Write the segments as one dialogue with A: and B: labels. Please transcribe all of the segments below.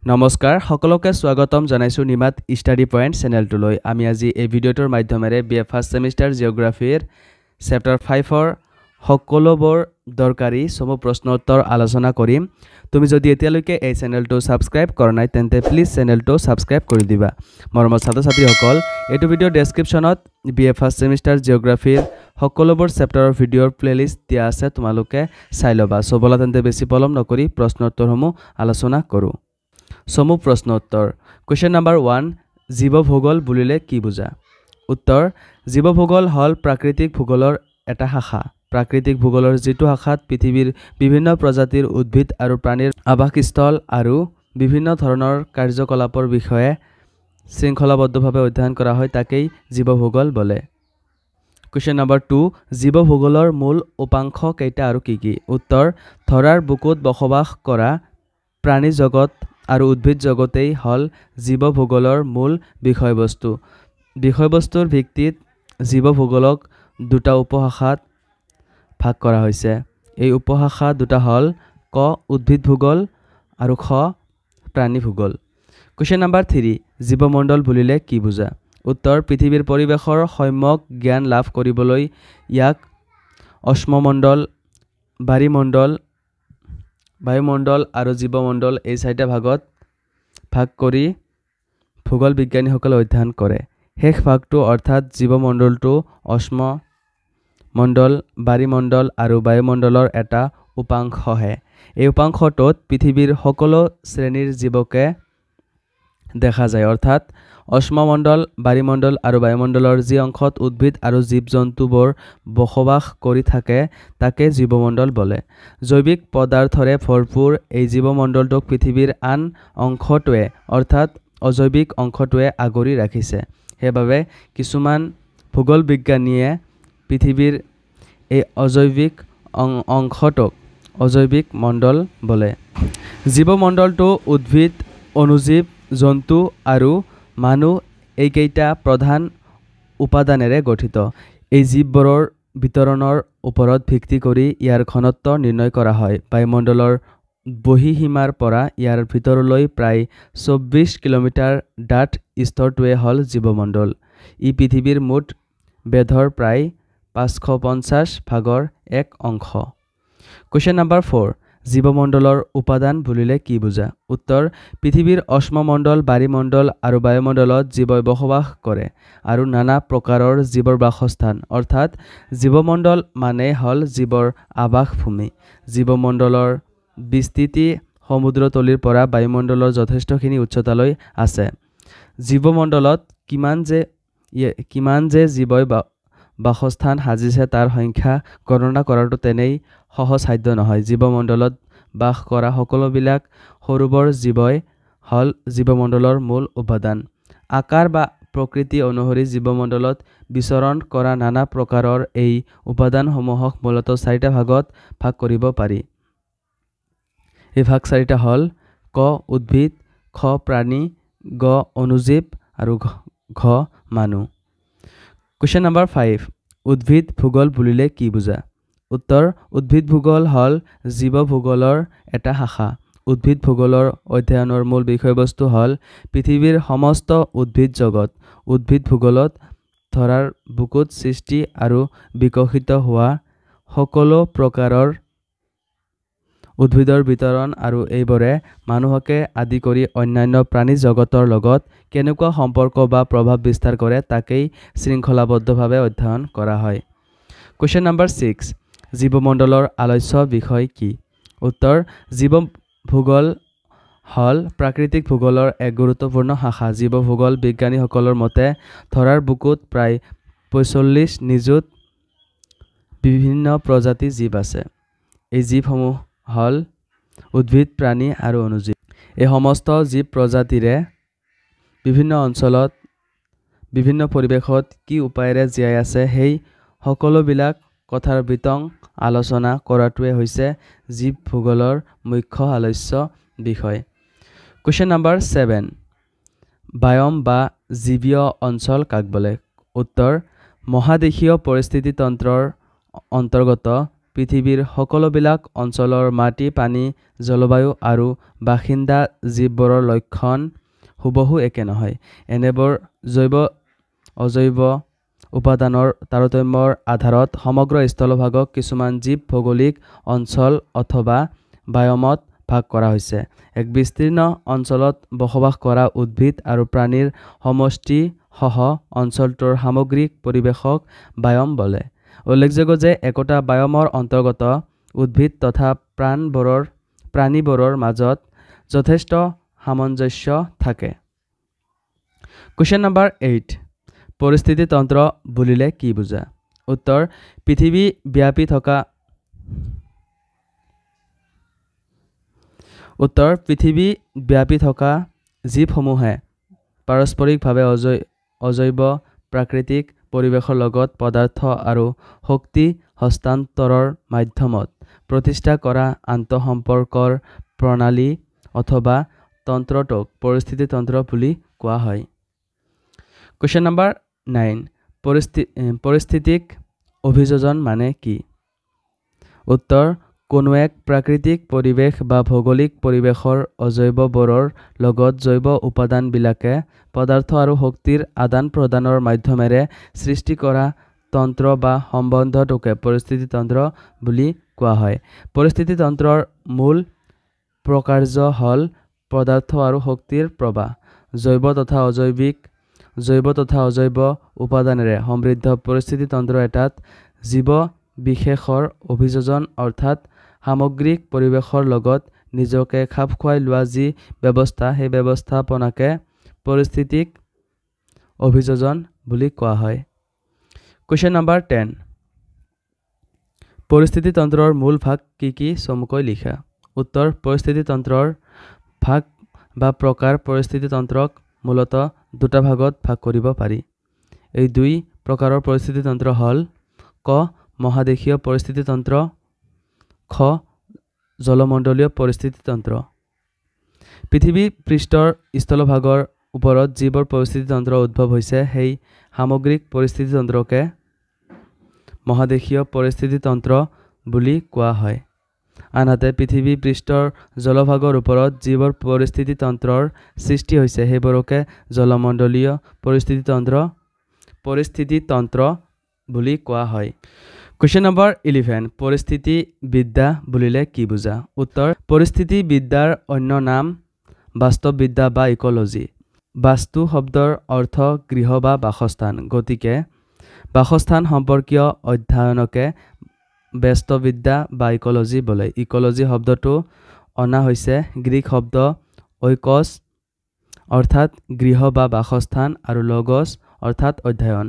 A: নমস্কাৰ সকলোকে স্বাগতম জনাইছোঁ নিমাত ষ্টাডি পইণ্ট চেনেলটোলৈ। আমি আজি এই ভিডিঅ'টোৰ মাধ্যমেৰে B A first semester জিঅ'গ্ৰাফীৰ chapter 5ৰ সকলোবোৰ দৰকাৰী চমু প্ৰশ্ন উত্তৰ আলোচনা কৰিম। তুমি যদি এতিয়ালৈকে এই চেনেলটো ছাবস্ক্ৰাইব কৰা নাই তেন্তে প্লিজ চেনেলটো ছাবস্ক্ৰাইব কৰি দিবা। মৰমৰ ছাত্ৰ ছাত্ৰীসকল, এইটো ভিডিঅ'ৰ ডেছক্ৰিপশ্যনত বি এ ফাৰ্ষ্ট ছেমিষ্টাৰ জিঅ'গ্ৰাফীৰ সকলোবোৰ চেপ্টাৰৰ ভিডিঅ'ৰ প্লে'লিষ্ট দিয়া আছে, তোমালোকে চাই ল'বা। চ' ব'লা তেন্তে বেছি পলম নকৰি প্ৰশ্ন উত্তৰসমূহ আলোচনা কৰোঁ। চমু প্ৰশ্ন উত্তৰ। কুৱেশ্যন নাম্বাৰ 1, জীৱ ভূগোল বুলিলে কি বুজা? উত্তৰ, জীৱ ভূগোল হ'ল প্ৰাকৃতিক ভূগোলৰ এটা শাখা। প্ৰাকৃতিক ভূগোলৰ যিটো শাখাত পৃথিৱীৰ বিভিন্ন প্ৰজাতিৰ উদ্ভিদ আৰু প্ৰাণীৰ আৱাসস্থল আৰু বিভিন্ন ধৰণৰ কাৰ্যকলাপৰ বিষয়ে শৃংখলাবদ্ধভাৱে অধ্যয়ন কৰা হয় তাকেই জীৱ ভূগোল বোলে। কুৱেশ্যন নাম্বাৰ 2, জীৱ ভূগোলৰ মূল উপাংশ কেইটা আৰু কি কি? উত্তৰ, ধৰাৰ বুকুত বসবাস কৰা প্ৰাণী জগত আৰু উদ্ভিদ জগতেই হ'ল জীৱ ভূগোলৰ মূল বিষয়বস্তু। বিষয়বস্তুৰ ভিত্তিত জীৱ ভূগোলক দুটা উপশাখাত ভাগ কৰা হৈছে। এই উপশাখা দুটা হ'ল ক উদ্ভিদ ভূগোল আৰু খ প্ৰাণী ভূগোল। কুৱেশ্যন নাম্বাৰ 3, জীৱমণ্ডল বুলিলে কি বুজা? উত্তৰ, পৃথিৱীৰ পৰিৱেশৰ সম্যক জ্ঞান লাভ কৰিবলৈ ইয়াক অশ্মমণ্ডল, বাৰিমণ্ডল, বায়ুমণ্ডল আৰু জীৱমণ্ডল এই চাৰিটা ভাগত ভাগ কৰি ভূগোল বিজ্ঞানীসকলে অধ্যয়ন কৰে। শেষ ভাগটো অৰ্থাৎ জীৱমণ্ডলটো অশ্মমণ্ডল, বাৰিমণ্ডল আৰু বায়ুমণ্ডলৰ এটা উপাংশহে। এই উপাংশটোত পৃথিৱীৰ সকলো শ্ৰেণীৰ জীৱকে দেখা যায়। অৰ্থাৎ অশ্মমণ্ডল, বাৰিমণ্ডল আৰু বায়ুমণ্ডলৰ যি অংশত উদ্ভিদ আৰু জীৱ জন্তুবোৰ বসবাস কৰি থাকে তাকে জীৱমণ্ডল বোলে। জৈৱিক পদাৰ্থৰে ভৰপূৰ এই জীৱমণ্ডলটোক পৃথিৱীৰ আন অংশটোৱে অৰ্থাৎ অজৈৱিক অংশটোৱে আগুৰি ৰাখিছে। সেইবাবে কিছুমান ভূগোল বিজ্ঞানীয়ে পৃথিৱীৰ এই অজৈৱিক অংশটোক অজৈৱিক মণ্ডল বোলে। জীৱমণ্ডলটো উদ্ভিদ, অণুজীৱ, জন্তু আৰু মানুহ এইকেইটা প্ৰধান উপাদানেৰে গঠিত। এই জীৱবোৰৰ বিতৰণৰ ওপৰত ভিত্তি কৰি ইয়াৰ ঘনত্ব নিৰ্ণয় কৰা হয়। বায়ুমণ্ডলৰ বহিঃসীমাৰ পৰা ইয়াৰ ভিতৰলৈ প্ৰায় 24 কিলোমিটাৰ ডাঠ স্তৰটোৱে হ'ল জীৱমণ্ডল। ই পৃথিৱীৰ মুঠ বেধৰ প্ৰায় 550 ভাগৰ এক অংশ। কুৱেশ্যন নাম্বাৰ 4, জীৱমণ্ডলৰ উপাদান বুলিলে কি বুজা? উত্তৰ, পৃথিৱীৰ অশ্মমণ্ডল, বাৰিমণ্ডল আৰু বায়ুমণ্ডলত জীৱই বসবাস কৰে আৰু নানা প্ৰকাৰৰ জীৱৰ বাসস্থান। অৰ্থাৎ জীৱমণ্ডল মানে হ'ল জীৱৰ আৱাসভূমি। জীৱমণ্ডলৰ বিস্তৃতি সমুদ্ৰতলিৰ পৰা বায়ুমণ্ডলৰ যথেষ্টখিনি উচ্চতালৈ আছে। জীৱমণ্ডলত কিমান যে জীৱই বাসস্থান সাজিছে তাৰ সংখ্যা গণনা কৰাটো তেনেই সহজসাধ্য নহয়। জীৱমণ্ডলত বাস কৰা সকলোবিলাক সৰু-বৰ জীৱই হ'ল জীৱমণ্ডলৰ মূল উপাদান। আকাৰ বা প্ৰকৃতি অনুসৰি জীৱমণ্ডলত বিচৰণ কৰা নানা প্ৰকাৰৰ এই উপাদানসমূহক মূলতঃ চাৰিটা ভাগত ভাগ কৰিব পাৰি। এই ভাগ চাৰিটা হ'ল ক উদ্ভিদ, খ প্ৰাণী, গ অণুজীৱ আৰু ঘ মানুহ। কুৱেশ্যন নাম্বাৰ 5, উদ্ভিদ ভূগোল বুলিলে কি বুজা? উত্তৰ, উদ্ভিদ ভূগোল হ'ল জীৱ ভূগোলৰ এটা শাখা। উদ্ভিদ ভূগোলৰ অধ্যয়নৰ মূল বিষয়বস্তু হ'ল পৃথিৱীৰ সমস্ত উদ্ভিদ জগত। উদ্ভিদ ভূগোলত ধৰাৰ বুকুত সৃষ্টি আৰু বিকশিত হোৱা সকলো প্ৰকাৰৰ উদ্ভিদৰ বিতৰণ আৰু এইবোৰে মানুহকে আদি কৰি অন্যান্য প্ৰাণী জগতৰ লগত কেনেকুৱা সম্পৰ্ক বা প্ৰভাৱ বিস্তাৰ কৰে তাকেই শৃংখলাবদ্ধভাৱে অধ্যয়ন কৰা হয়। কুৱেশ্যন নাম্বাৰ 6, জীৱমণ্ডলৰ আলোচ্য বিষয় কি? উত্তৰ, জীৱ ভূগোল হ'ল প্ৰাকৃতিক ভূগোলৰ এক গুৰুত্বপূৰ্ণ শাখা। জীৱ ভূগোল বিজ্ঞানীসকলৰ মতে ধৰাৰ বুকুত প্ৰায় 45 নিযুত বিভিন্ন প্ৰজাতিৰ জীৱ আছে। এই জীৱসমূহ হ'ল উদ্ভিদ, প্ৰাণী আৰু অণুজীৱ। এই সমস্ত জীৱ প্ৰজাতিৰে বিভিন্ন অঞ্চলত বিভিন্ন পৰিৱেশত কি উপায়েৰে জীয়াই আছে সেই সকলোবিলাক কথাৰ বিতং আলোচনা কৰাটোৱে হৈছে জীৱ ভূগোলৰ মুখ্য আলোচ্য বিষয়। কুৱেশ্যন নাম্বাৰ 7, বায়ম বা জীৱীয় অঞ্চল কাক বোলে? উত্তৰ, মহাদেশীয় পৰিস্থিতিতন্ত্ৰৰ অন্তৰ্গত পৃথিৱীৰ সকলোবিলাক অঞ্চলৰ মাটি, পানী, জলবায়ু আৰু বাসিন্দা জীৱবোৰৰ লক্ষণ হুবহু একে নহয়। এনেবোৰ জৈৱ অজৈৱ উপাদানৰ তাৰতম্যৰ আধাৰত সমগ্ৰ স্থলভাগক কিছুমান জীৱ ভৌগোলিক অঞ্চল অথবা বায়'মত ভাগ কৰা হৈছে। এক বিস্তীৰ্ণ অঞ্চলত বসবাস কৰা উদ্ভিদ আৰু প্ৰাণীৰ সমষ্টিসহ অঞ্চলটোৰ সামগ্ৰিক পৰিৱেশক বায়'ম বোলে। উল্লেখযোগ্য যে একোটা বায়'মৰ অন্তৰ্গত উদ্ভিদ তথা প্ৰাণীবোৰৰ মাজত যথেষ্ট সামঞ্জস্য থাকে। কুৱেশ্যন নম্বৰ 8, পৰিস্থিতিতন্ত্ৰ বুলিলে কি বুজা? উত্তৰ, পৃথিৱী ব্যাপী থকা উত্তৰ পৃথিৱী ব্যাপী থকা জীৱসমূহে পাৰস্পৰিকভাৱে অজৈৱ প্ৰাকৃতিক পৰিৱেশৰ লগত পদাৰ্থ আৰু শক্তি হস্তান্তৰৰ মাধ্যমত প্ৰতিষ্ঠা কৰা আন্তঃসম্পৰ্কৰ প্ৰণালী অথবা তন্ত্ৰটোক পৰিস্থিতিতন্ত্ৰ বুলি কোৱা হয়। কুৱেশ্যন নম্বৰ 9, পৰিস্থিতিক অভিযোজন মানে কি? উত্তৰ, কোনো এক প্ৰাকৃতিক পৰিৱেশ বা ভৌগোলিক পৰিৱেশৰ অজৈৱবোৰৰ লগত জৈৱ উপাদানবিলাকে পদাৰ্থ আৰু শক্তিৰ আদান-প্ৰদানৰ মাধ্যমেৰে সৃষ্টি কৰা তন্ত্ৰ বা সম্বন্ধটোকে পৰিস্থিতিতন্ত্ৰ বুলি কোৱা হয়। পৰিস্থিতিতন্ত্ৰৰ মূল প্ৰকাৰ্য হ'ল পদাৰ্থ আৰু শক্তিৰ প্ৰবাহ। জৈৱ তথা অজৈৱ উপাদানেৰে সমৃদ্ধ পৰিস্থিতিতন্ত্ৰ এটাত জীৱ বিশেষৰ অভিযোজন অৰ্থাৎ সামগ্ৰিক পৰিৱেশৰ লগত নিজকে খাপ খুৱাই লোৱা যি ব্যৱস্থা, সেই ব্যৱস্থাপনাকে পৰিস্থিতিক অভিযোজন বুলি কোৱা হয়। কুৱেশ্যন নম্বৰ 10, পৰিস্থিতিতন্ত্ৰৰ মূল ভাগ কি কি চমুকৈ লিখা। উত্তৰ, পৰিস্থিতিতন্ত্ৰৰ ভাগ বা প্ৰকাৰ পৰিস্থিতিতন্ত্ৰক মূলতঃ দুটা ভাগত ভাগ কৰিব পাৰি। এই দুই প্ৰকাৰৰ পৰিস্থিতিতন্ত্ৰ হ'ল ক মহাদেশীয় পৰিস্থিতিতন্ত্ৰ, খ জলমণ্ডলীয় পৰিস্থিতিতন্ত্ৰ। পৃথিৱী পৃষ্ঠৰ স্থলভাগৰ ওপৰত যিবোৰ পৰিস্থিতিতন্ত্ৰ উদ্ভৱ হৈছে সেই সামগ্ৰিক পৰিস্থিতিতন্ত্ৰকে মহাদেশীয় পৰিস্থিতিতন্ত্ৰ বুলি কোৱা হয়। আনহাতে পৃথিৱী পৃষ্ঠৰ জলভাগৰ ওপৰত যিবোৰ পৰিস্থিতিতন্ত্ৰৰ সৃষ্টি হৈছে সেইবোৰকে জলমণ্ডলীয় পৰিস্থিতিতন্ত্ৰ বুলি কোৱা হয়। কুৱেশ্যন নম্বৰ 11, পৰিস্থিতিবিদ্যা বুলিলে কি বুজা? উত্তৰ, পৰিস্থিতিবিদ্যাৰ অন্য নাম বাস্তৱবিদ্যা বা ইক'লজি। বাস্তু শব্দৰ অৰ্থ গৃহ বা বাসস্থান, গতিকে বাসস্থান সম্পৰ্কীয় অধ্যয়নকে বাস্তৱবিদ্যা বা ইক'লজি বোলে। ইক'লজি শব্দটো অনা হৈছে গ্ৰীক শব্দ ঐকছ অৰ্থাৎ গৃহ বা বাসস্থান আৰু লগছ অৰ্থাৎ অধ্যয়ন।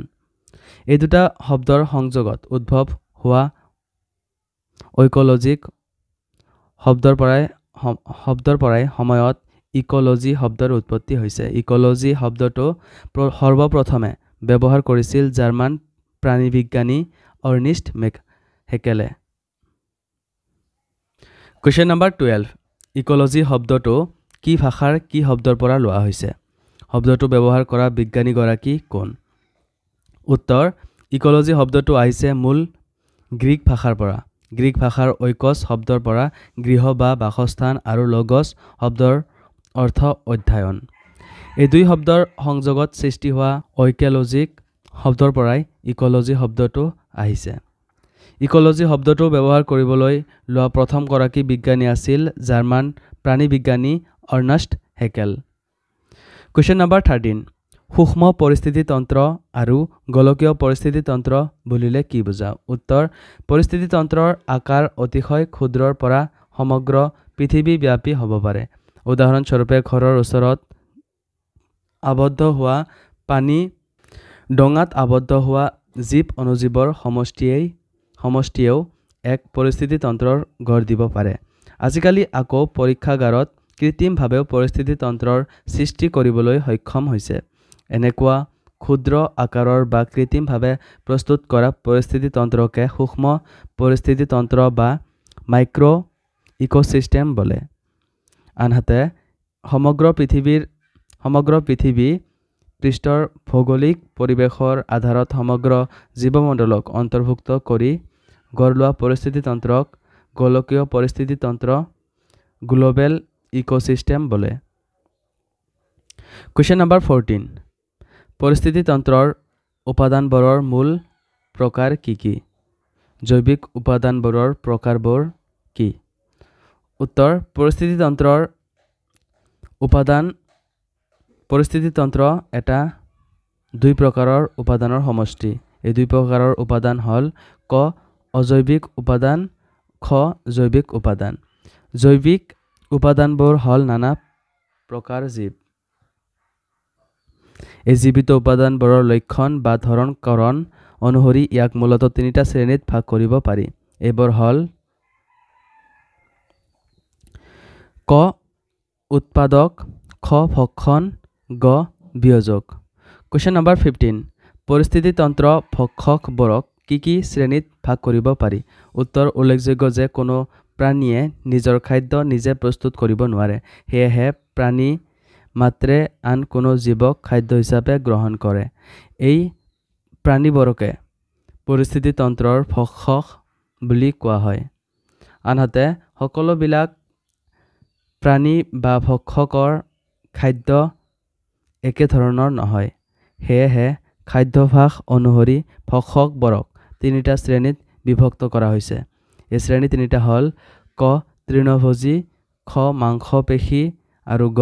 A: এই দুটা শব্দৰ সংযোগত উদ্ভৱ হোৱা ঐক'লজিক শব্দৰ পৰাই সময়ত ইক'লজি শব্দৰ উৎপত্তি হৈছে। ইক'লজি শব্দটো সৰ্বপ্ৰথমে ব্যৱহাৰ কৰিছিল জাৰ্মান প্ৰাণীবিজ্ঞানী অৰ্নিষ্ট হেকেলে। কুৱেশ্যন নম্বৰ 12, ইক'লজি শব্দটো কি ভাষাৰ কি শব্দৰ পৰা লোৱা হৈছে? শব্দটো ব্যৱহাৰ কৰা বিজ্ঞানীগৰাকী কোন? উত্তৰ, ইক'লজি শব্দটো আহিছে মূল গ্ৰীক ভাষাৰ পৰা। গ্ৰীক ভাষাৰ ঐকছ শব্দৰ পৰা গৃহ বা বাসস্থান আৰু লগছ শব্দৰ অৰ্থ অধ্যয়ন। এই দুই শব্দৰ সংযোগত সৃষ্টি হোৱা ঐকেলজিক শব্দৰ পৰাই ইক'লজি শব্দটো আহিছে। ইক'লজি শব্দটো ব্যৱহাৰ কৰিবলৈ লোৱা প্ৰথমগৰাকী বিজ্ঞানী আছিল জাৰ্মান প্ৰাণীবিজ্ঞানী অৰ্নাষ্ট হেকেল। কুৱেশ্যন নম্বৰ 13, সূক্ষ্ম পৰিস্থিতিতন্ত্ৰ আৰু গোলকীয় পৰিস্থিতিতন্ত্ৰ বুলিলে কি বুজা? উত্তৰ, পৰিস্থিতিতন্ত্ৰৰ আকাৰ অতিশয় ক্ষুদ্ৰৰ পৰা সমগ্ৰ পৃথিৱীব্যাপী হ'ব পাৰে। উদাহৰণস্বৰূপে ঘৰৰ ওচৰত আবদ্ধ হোৱা পানী ডোঙাত আবদ্ধ হোৱা জীৱ অনুজীৱৰ সমষ্টিয়েও এক পৰিস্থিতিতন্ত্ৰৰ গঢ় দিব পাৰে। আজিকালি আকৌ পৰীক্ষাগাৰত কৃত্ৰিমভাৱেও পৰিস্থিতিতন্ত্ৰৰ সৃষ্টি কৰিবলৈ সক্ষম হৈছে। এনেকুৱা ক্ষুদ্ৰ আকাৰৰ বা কৃত্ৰিমভাৱে প্ৰস্তুত কৰা পৰিস্থিতিতন্ত্ৰকে সূক্ষ্ম পৰিস্থিতিতন্ত্ৰ বা মাইক্ৰ' ইক'ছিষ্টেম বোলে। আনহাতে সমগ্ৰ পৃথিৱী পৃষ্ঠৰ ভৌগোলিক পৰিৱেশৰ আধাৰত সমগ্ৰ জীৱমণ্ডলক অন্তৰ্ভুক্ত কৰি গঢ় লোৱা পৰিস্থিতিতন্ত্ৰক গোলকীয় পৰিস্থিতিতন্ত্ৰ, গ্ল'বেল ইক'ছিষ্টেম বোলে। কুৱেশ্যন নম্বৰ 14, পৰিস্থিতিতন্ত্ৰৰ উপাদানবোৰৰ মূল প্ৰকাৰ কি কি? জৈৱিক উপাদানবোৰৰ প্ৰকাৰবোৰ কি? উত্তৰ, পৰিস্থিতিতন্ত্ৰৰ উপাদান পৰিস্থিতিতন্ত্ৰ এটা দুই প্ৰকাৰৰ উপাদানৰ সমষ্টি। এই দুই প্ৰকাৰৰ উপাদান হ'ল ক অজৈৱিক উপাদান, খ জৈৱিক উপাদান। জৈৱিক উপাদানবোৰ হ'ল নানা প্ৰকাৰ জীৱ। এই জীৱিত উপাদানবোৰৰ লক্ষণ বা ধৰণ কৰণ অনুসৰি ইয়াক মূলতঃ তিনিটা শ্ৰেণীত ভাগ কৰিব পাৰি। এইবোৰ হ'ল ক উৎপাদক, খ ভক্ষণ, গ বিয়োজক। কুৱেশ্যন নম্বৰ 15, পৰিস্থিতিতন্ত্ৰ ভক্ষকবোৰক কি কি শ্ৰেণীত ভাগ কৰিব পাৰি? উত্তৰ, উল্লেখযোগ্য যে কোনো প্ৰাণীয়ে নিজৰ খাদ্য নিজে প্ৰস্তুত কৰিব নোৱাৰে, সেয়েহে প্ৰাণী মাত্ৰে আন কোনো জীৱক খাদ্য হিচাপে গ্ৰহণ কৰে। এই প্ৰাণীবোৰকে পৰিস্থিতিতন্ত্ৰৰ ভক্ষক বুলি কোৱা হয়। আনহাতে সকলোবিলাক প্ৰাণী বা ভক্ষকৰ খাদ্য একেধৰণৰ নহয়, সেয়েহে খাদ্যাভ্যাস অনুসৰি ভক্ষকবোৰক তিনিটা শ্ৰেণীত বিভক্ত কৰা হৈছে। এই শ্ৰেণী তিনিটা হ'ল ক তৃণভোজী, খ মাংসপেশী আৰু গ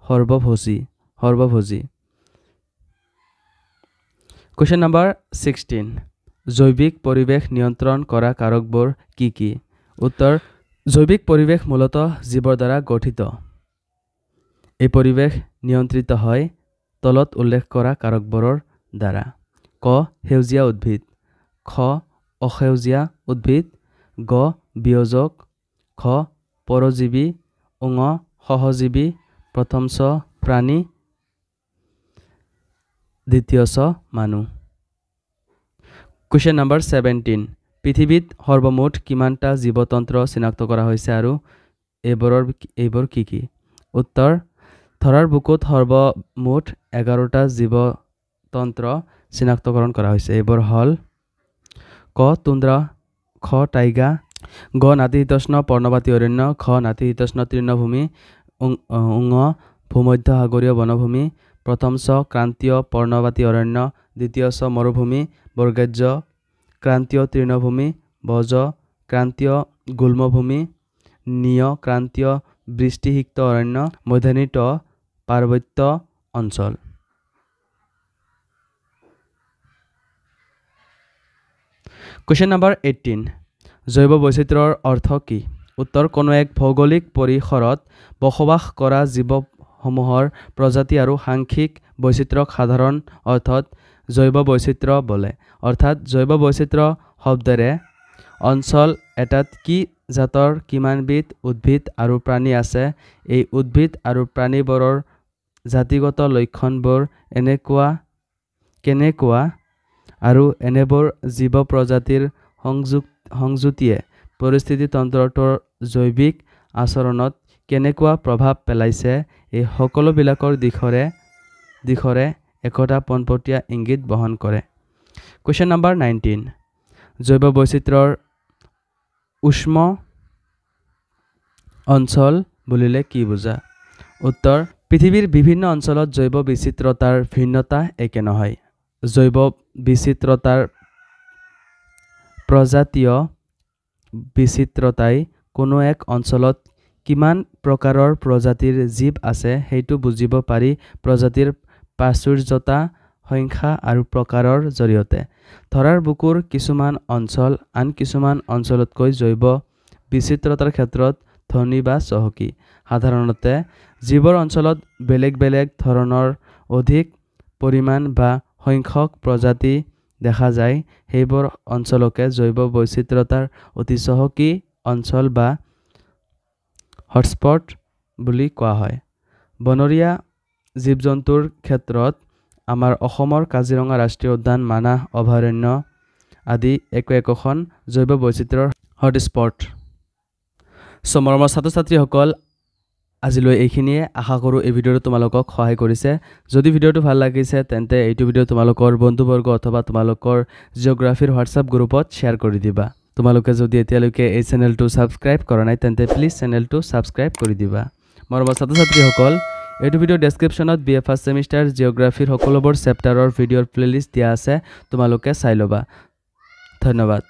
A: সৰ্বভোজী। কুৱেশ্যন নম্বৰ 16, জৈৱিক পৰিৱেশ নিয়ন্ত্ৰণ কৰা কাৰকবোৰ কি কি? উত্তৰ, জৈৱিক পৰিৱেশ মূলতঃ জীৱৰ দ্বাৰা গঠিত। এই পৰিৱেশ নিয়ন্ত্ৰিত হয় তলত উল্লেখ কৰা কাৰকবোৰৰ দ্বাৰা। ক সেউজীয়া উদ্ভিদ, খ অসেউজীয়া উদ্ভিদ, গ বিয়োজক, খ পৰজীৱী, উঙ সহজীৱী, প্ৰথম চ প্ৰাণী, দ্বিতীয় চ মানুহ। কুৱেশ্যন নম্বৰ 17, পৃথিৱীত সৰ্বমুঠ কিমানটা জীৱতন্ত্ৰ চিনাক্ত কৰা হৈছে আৰু এইবোৰ কি কি? উত্তৰ, ধৰাৰ বুকুত সৰ্বমুঠ 11টা জীৱতন্ত্ৰ চিনাক্তকৰণ কৰা হৈছে। এইবোৰ হ'ল ক তুন্দ্ৰা, খ টাইগা, গ নাতিশীতোষ্ণ পৰ্ণপাতী অৰণ্য, ঘ নাতিশীতোষ্ণ তৃণভূমি, উঙ ভূমধ্য সাগৰীয় বনভূমি, প্ৰথম চ ক্ৰান্তীয় পৰ্ণপাতী অৰণ্য, দ্বিতীয় চ মৰুভূমি, বৰ্গাজ্য ক্ৰান্তীয় তৃণভূমি, বজ ক্ৰান্তীয় গুল্মভূমি, নিয় ক্ৰান্তীয় বৃষ্টিসিক্ত অৰণ্য, মধ্যাহ্নী ট পাৰ্বত্য অঞ্চল। কুৱেশ্যন নম্বৰ 18, জৈৱ বৈচিত্ৰ্যৰ অৰ্থ কি? উত্তৰ, কোনো এক ভৌগোলিক পৰিসৰত বসবাস কৰা জীৱসমূহৰ প্ৰজাতি আৰু সাংখ্যিক বৈচিত্ৰ্যক সাধাৰণ অৰ্থত জৈৱ বৈচিত্ৰ্য বোলে। অৰ্থাৎ জৈৱ বৈচিত্ৰ্য শব্দেৰে অঞ্চল এটাত কি জাতৰ কিমানবিধ উদ্ভিদ আৰু প্ৰাণী আছে, এই উদ্ভিদ আৰু প্ৰাণীবোৰৰ জাতিগত লক্ষণবোৰ কেনেকুৱা আৰু এনেবোৰ জীৱ প্ৰজাতিৰ সংযুতিয়ে পৰিস্থিতিতন্ত্ৰটোৰ জৈৱিক আচৰণত কেনেকুৱা প্ৰভাৱ পেলাইছে, এই সকলোবিলাকৰ দিশৰে একোটা পোনপটীয়া ইংগিত বহন কৰে। কুৱেশ্যন নম্বৰ 19, জৈৱ বৈচিত্ৰ্যৰ উষ্ম অঞ্চল বুলিলে কি বুজা? উত্তৰ, পৃথিৱীৰ বিভিন্ন অঞ্চলত জৈৱ বিচিত্ৰতাৰ ভিন্নতা একে নহয়। জৈৱ বিচিত্ৰতাৰ প্ৰজাতীয় বিচিত্ৰতাই কোনো এক অঞ্চলত কিমান প্ৰকাৰৰ প্ৰজাতিৰ জীৱ আছে সেইটো বুজিব পাৰি প্ৰজাতিৰ প্ৰাচুৰ্যতা, সংখ্যা আৰু প্ৰকাৰৰ জৰিয়তে। ধৰাৰ বুকুৰ কিছুমান অঞ্চল আন কিছুমান অঞ্চলতকৈ জৈৱ বিচিত্ৰতাৰ ক্ষেত্ৰত ধনী বা চহকী। সাধাৰণতে যিবোৰ অঞ্চলত বেলেগ বেলেগ ধৰণৰ অধিক পৰিমাণ বা সংখ্যক প্ৰজাতি দেখা যায়, সেইবোৰ অঞ্চলকে জৈৱ বৈচিত্ৰতাৰ অতি চহকী অঞ্চল বা হটস্পট বুলি কোৱা হয়। বনৰীয়া জীৱ-জন্তুৰ ক্ষেত্ৰত আমাৰ অসমৰ কাজিৰঙা ৰাষ্ট্ৰীয় উদ্যান, মানাহ অভয়াৰণ্য আদি একো একোখন জৈৱ বৈচিত্ৰ্যৰ হটস্পট। মৰমৰ ছাত্ৰ-ছাত্ৰীসকল, আজিলৈ এইখিনিয়ে। আশা কৰোঁ এই ভিডিঅ'টো তোমালোকক সহায় কৰিছে। যদি ভিডিঅ'টো ভাল লাগিছে তেন্তে এইটো ভিডিঅ' তোমালোকৰ বন্ধুবৰ্গ অথবা তোমালোকৰ জিঅ'গ্ৰাফীৰ হোৱাটছআপ গ্ৰুপত শ্বেয়াৰ কৰি দিবা। তোমালোকে যদি এতিয়ালৈকে এই চেনেলটো ছাবস্ক্ৰাইব কৰা নাই, তেন্তে প্লিজ চেনেলটো ছাবস্ক্ৰাইব কৰি দিবা। মৰমৰ ছাত্ৰ ছাত্ৰীসকল, এইটো video' ডেছক্ৰিপশ্যনত B A first semester জিঅ'গ্ৰাফীৰ সকলোবোৰ চেপ্টাৰৰ ভিডিঅ'ৰ প্লে'লিষ্ট দিয়া আছে, তোমালোকে চাই ল'বা। ধন্যবাদ।